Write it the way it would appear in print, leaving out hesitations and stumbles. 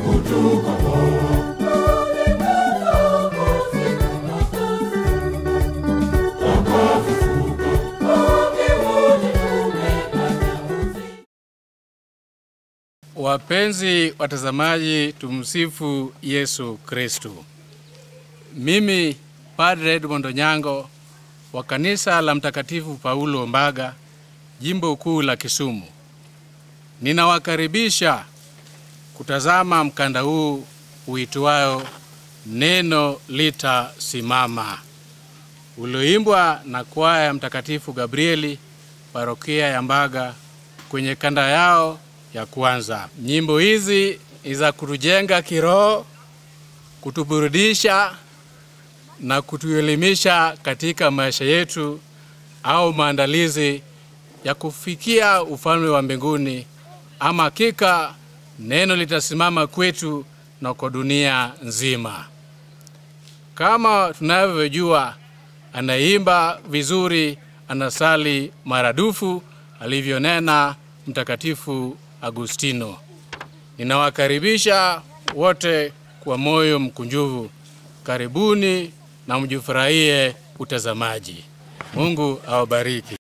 kutukomboa. Akafufuka, kwake wote tumepata uzima. Wapenzi watazamaji, tumsifu Yesu Kristu. Mimi Padre Edmond Onyango wa kanisa la Mtakatifu Paulo Mbaga, jimbo kuu la Kisumu, ninawakaribisha kutazama mkanda huu uitwayo Neno Litasimama, ulioimbwa na kwaya ya Mtakatifu Gabrieli, parokia ya Mbaga, kwenye kanda yao ya kwanza. Nyimbo hizi ni za kutujenga kiroho, kutuburudisha na kutuelimisha katika maisha yetu au maandalizi ya kufikia ufalme wa mbinguni. Ama hakika neno litasimama kwetu na kwa dunia nzima. Kama tunavyojua, anaimba vizuri anasali maradufu, alivyonena Mtakatifu Agustino. Ninawakaribisha wote kwa moyo mkunjufu. Karibuni na mjifurahie utazamaji. Mungu awabariki.